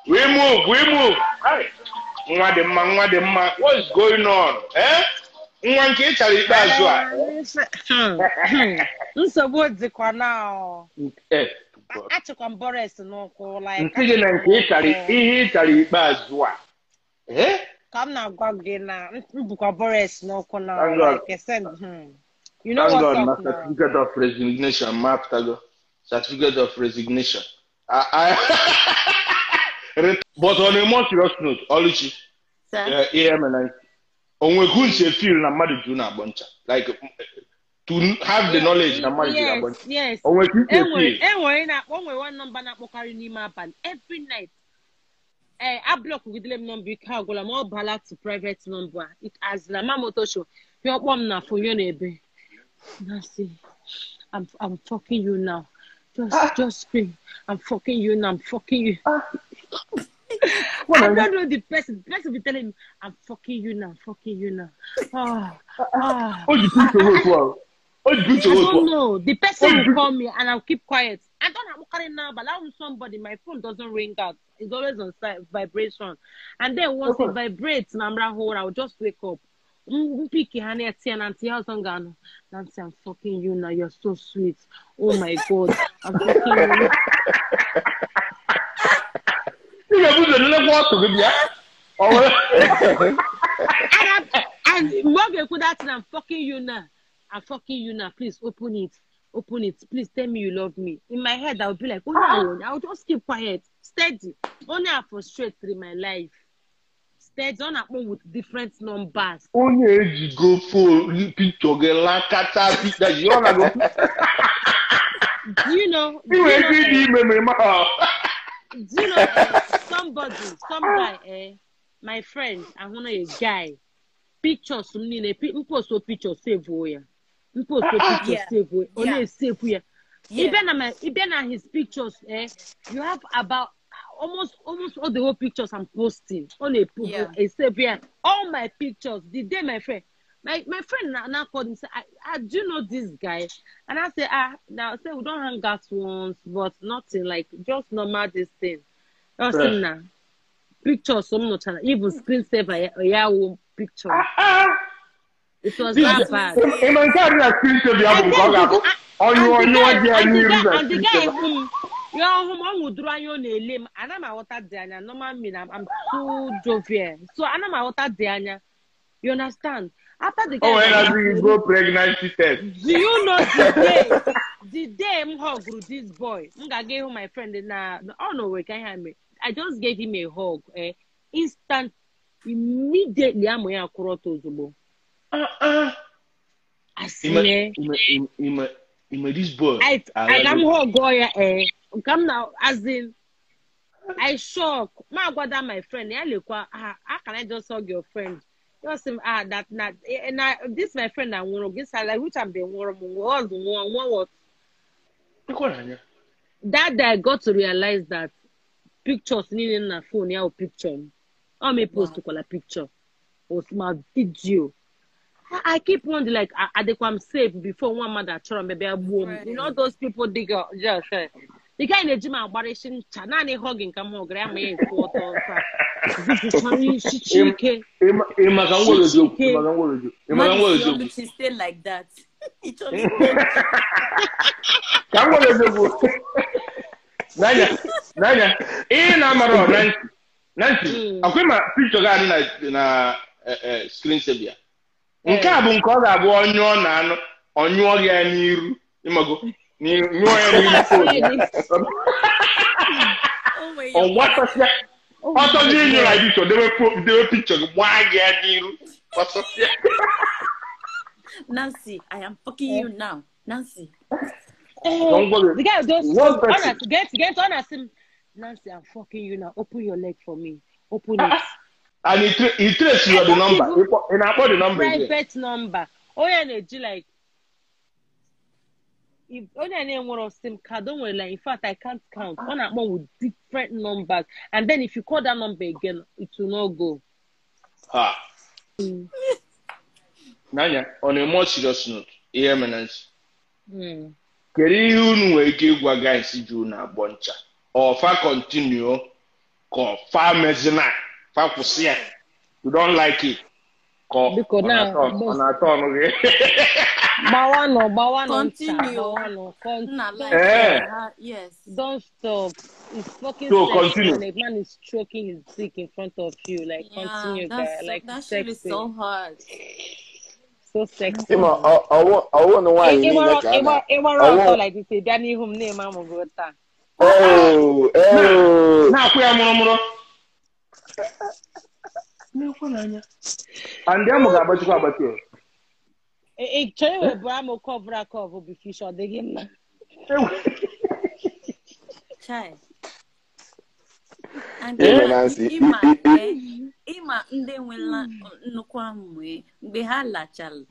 We move. Hey. Nwa dị mma. What's going on? Nwa nke ịchara ikpeazụ a. Nsogbu dịkwa na achịkwa m Boris n'ụkwụ like nke gị na nke ihe ịchara ikpeazụ a. Ka m na-agwa gị na mbụkwa Boris n'ụkwụ na like send you know what's up now. Certificate of resignation, Maptago. Certificate of resignation. But on a more serious note, Oluchi, AMNI, onwe gunse feel na mmadụ ju na aboncha. Like to have the knowledge na mmadụ ju na aboncha. Yes. Onwe gunse onwe one number na kpọkarị n'ime abalị every night. I block with them number ka agwala ma ọ bala to private number. It as na mamoto show. Yo kpọm na phone yo na-ebe. Nancy, I'm fucking you now. Just scream. I'm fucking you now. I'm fucking you. I don't know the person. The person be telling me, I'm fucking you now. Fucking you now. I don't know. The person will call me and I'll keep quiet. I don't have carrying now, but I'm somebody. My phone doesn't ring out. It's always on vibration. And then once it vibrates, I'll just wake up. Nancy, I'm fucking you now. You're so sweet. Oh my God, I'm fucking you. And I'm fucking you now. I'm fucking you now. Please open it. Open it. Please tell me you love me. In my head, I'll be like, oh no, I'll just keep quiet, steady. Only I frustrate through my life. Steady on with different numbers. Only go for picture you know, some guy, my friend, I want a guy. Pictures, post pictures save where. Post pictures save where. Only save where. Even on his pictures, you have about almost all the whole pictures I'm posting. Only a save here. All my pictures. The day my friend now called him say, I do know this guy, and I say now say we don't hang out once, but nothing like just normal this thing. Now pictures some not even screensaver picture. It was that bad. And the guy whom and I'm water Diana. Normal mean I'm too jovial. So I'm water Diana. You understand? After the guy you go pregnancy test. Do you know the day I'm hug this boy? I gave him my friend no can hear me. I just gave him a hug. Instant, immediately I'm going to call to I see this boy. I'm hug come now as in I shock. My friend, how can I just hug your friend? Just that this my friend I want to get like which I'm the one that day I got to realize that pictures needing a phone yeah picture. I may post to call a picture or my video. I keep wondering like I I'm safe before one mother try maybe a boom. You know those people dig up just the guy in the gym operation chanani hugging come home grandma in photo. She stay like that. Nanya, Nancy, akwema picture ga na screen saver. Nke a bụ nke ọ ga-abụ onyo na anụ, onyo ya n'iru, imago, ni nyo ya n'iru. On what was that? Ọtọ dị nyo like this, so they will picture gba ya n'iru. What's up there? Nancy, I am fucking you now. Nancy. Don't worry. The guy just get honest. Nancy, I'm fucking you now. Open your leg for me. Open it. And he traces you the number. And I put the number. Private number. Oh yeah, like if only name one of SIM card, don't worry. Like in fact, I can't count. One at one with different numbers, and then if you call that number again, it will not go. Nanya, on a more serious note, eminence. Kedu ihe unu nwere ike ịgwa guys ju na boncha or fa continue Call pharmacy Fakusia. You don't like it. Call Because now, on a ton okay. Bawano, continue. Yes. Don't stop. It's fucking So sexy continue. when a man is stroking his dick in front of you. Like, continue, guy. Like, that sexy. shit is so hard. So sexy. I want to why you need that. It was like this. Danny whom name I'm going to Oh. Now, we are mono. And then we got about you. A cherry bramo cover be fish or the game. Child. And Ima ndị nwela nnukwu amụwe mgbe ha lachal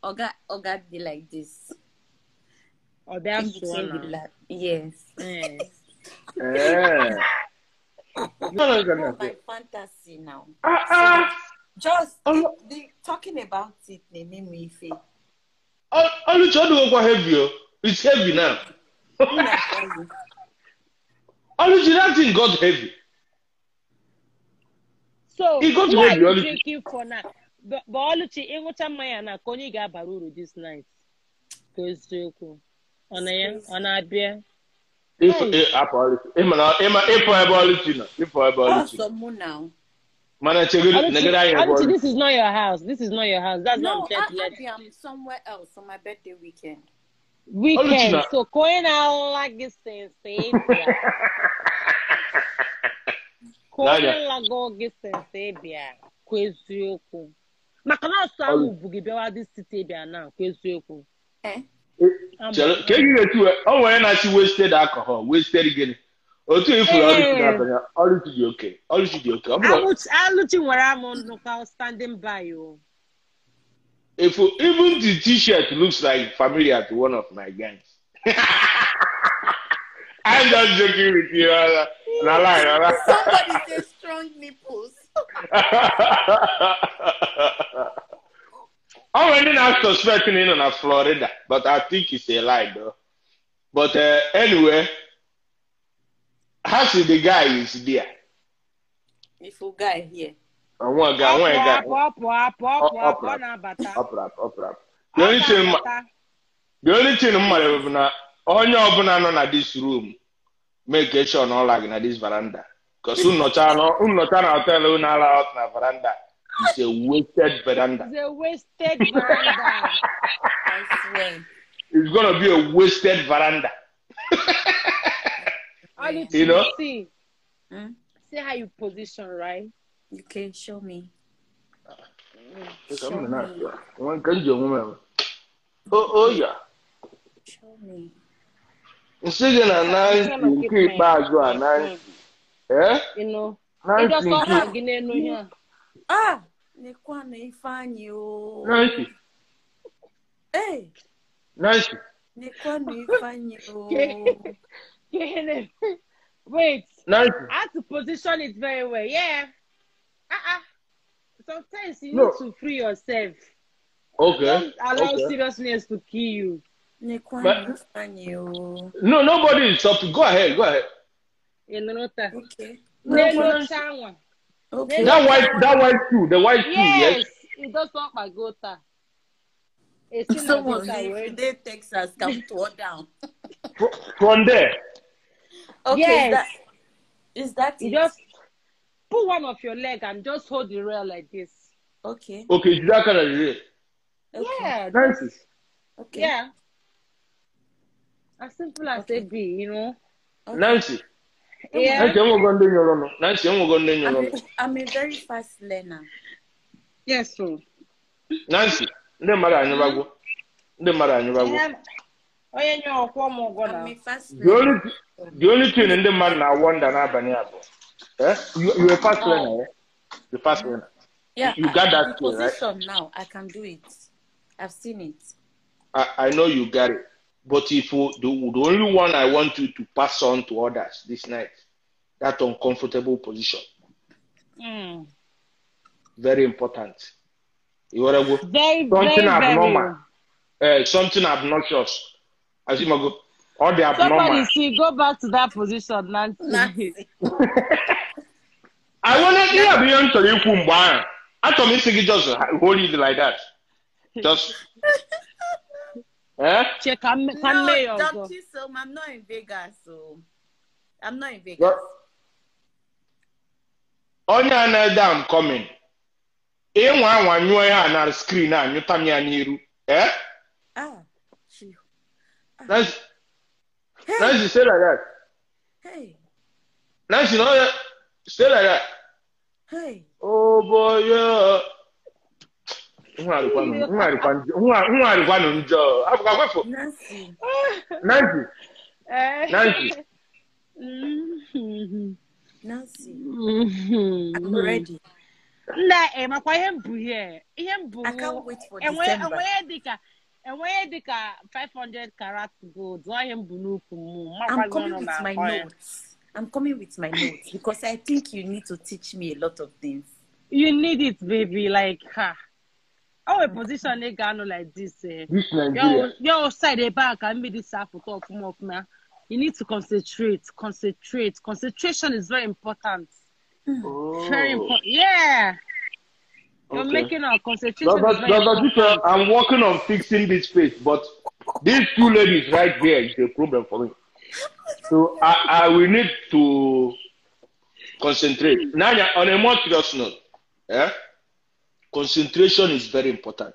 oga be like this. Oh, that's one. Yes. My fantasy now. Just talking about it, they made me feel. All you try to go heavy. It's heavy now. All you that thing got heavy. So it got what heavy. Are you drinking for now? But all you in what time I na koni ga baruru this night. Cause you on a beer. If now. This is not your house. This is not your house. That's no, not I'm somewhere else on my birthday weekend. So going out like this thing, say lago bia kweziokwu maka na so amu bugi bia this city bia na kweziokwu can you get to oh when I see wasted alcohol wasted again otu if all to be okay aluchi nwere am no standing by you if even the t-shirt looks like familiar to one of my gangs. I'm not joking with you. Somebody says strong nipples. I'm already not suspecting in Florida, but I think it's a lie though. But anyway, how see the guy is there? If a guy here. One guy. The only thing I'm onye ọbụla nọ na this room make sure no lag na this veranda because unnocha na hotel una out na veranda it's a wasted veranda. It's a wasted veranda. I swear. It's gonna be a wasted veranda. You know? See how you position, right? You can show me. Oh yeah. Show me. Nsị na Nancy nke ikpeazụ a Nancy. Nancy nke nekwa na Ifeanyi o. Nancy. Hey. Nancy. Nekwa na Ifeanyi o. Wait. Nancy. I have to position it very well. Yeah. Sometimes you need to free yourself. Okay. Don't allow seriousness to kill you. No, nobody is stopping. Go ahead. Okay. Okay. That white shoe, the white shoe, yes. It does not my gota. Someone today Texas come to down. From there. Okay. Yes. Is that you just put one of your leg and just hold the rail like this. Okay. Okay, that kind of rail. Okay. Yeah. Nice. Okay. Yeah. As simple as it be, you know. Okay. Nancy. Yeah. Nancy, I'm a very fast learner. Yes, sir. Nancy, the only thing in the man I wonder now, you're a fast learner. The fast learner. Yeah, you got that skill, position right? Now I can do it. I've seen it. I know you got it. But if the only one I want you to pass on to others this night, that uncomfortable position. Very important. You want to go? Very, something abnormal. Something obnoxious. As you go. Or the abnormal. Somebody see, go back to that position, Nancy. I want to hear beyond to you, Kumba. I told me, just hold it like that. Just. Check, No, Dr. So I'm not in Vegas, so I'm not in Vegas. Only another I'm coming. One you are on our screen and you tell me a new. Nancy say like that. Hey. Nancy, no, say like that. Hey. Oh boy, yeah. Who are the one? Nancy. I'm ready. I can't wait for December. And where the 500 karat gold? I'm coming with my notes. I'm coming with my notes because I think you need to teach me a lot of things. You need it, baby. Like, our position they got like this. Your side the back and me this half talk more of me. You need to concentrate. Concentration is very important. Very important. Yeah. You're making our concentration. I'm working on fixing this face, but these two ladies right there is a problem for me. So I will need to concentrate. Now, on a more serious note, concentration is very important.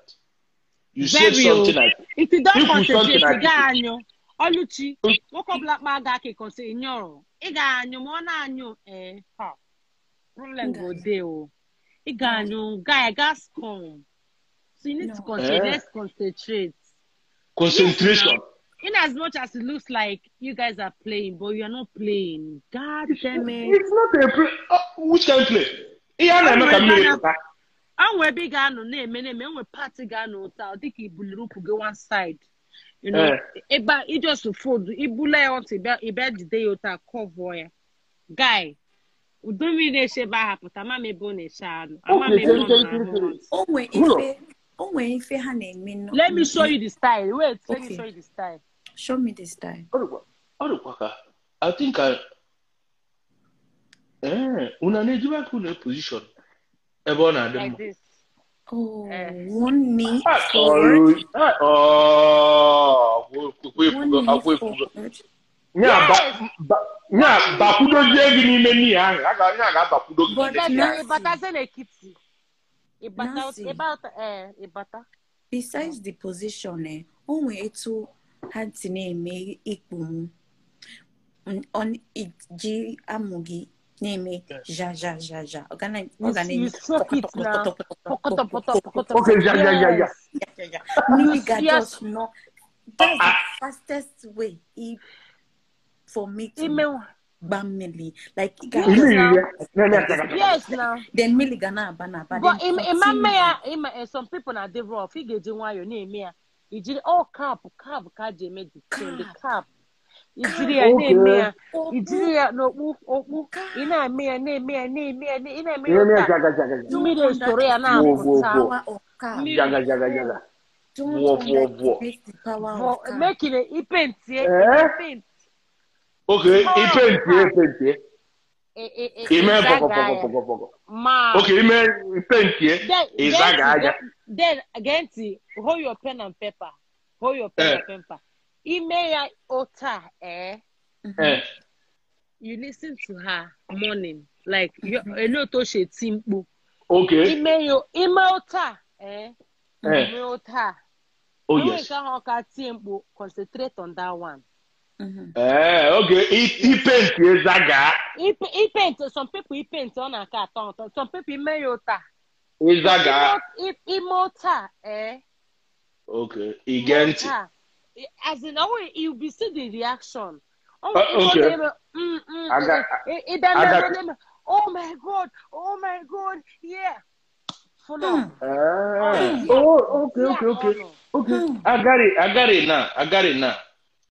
You said something like if you don't concentrate, you got you. Oluchi, what up black man got can say in your problem go there. Guy, I got scum. So you need to concentrate. Let's concentrate. Concentration. Yes, in as much as it looks like you guys are playing, but you are not playing. God damn it. It's not a play. Which kind of play? I'm a big guy no name, I'm a party guy no I think he will go one side. You know, it just food. It bulle on the bed the day you cover. Guy. Let me show you the style. Wait, let me show you the style. Show me the style. I think una need to position. Like this. Oh, 1 knee forward. Besides the position, only two had to name me equal on it G Amugi. Name me ja. You suck it now. Okay, ja. Just no. That's the fastest way for me to family. Like yes now. Then Milligana Bana. But some people are the rough. He get why your name here. You did all cap made the cap. You did name here. You did no ina me the story now. Making it paint. Okay, Then again, hold your pen and paper. Email Ota, you listen to her morning, like you know to she timbo. Okay. Email Ota, Email Ota. Oh yes. Concentrate on that one. Okay. He paint Zaga. He paint. Some people he paint on a carton. Some people email Ota. Zaga. Imota, Okay. Again. As in, you'll be see the reaction. Okay. Oh my God, yeah. Full on. Okay. I got it now.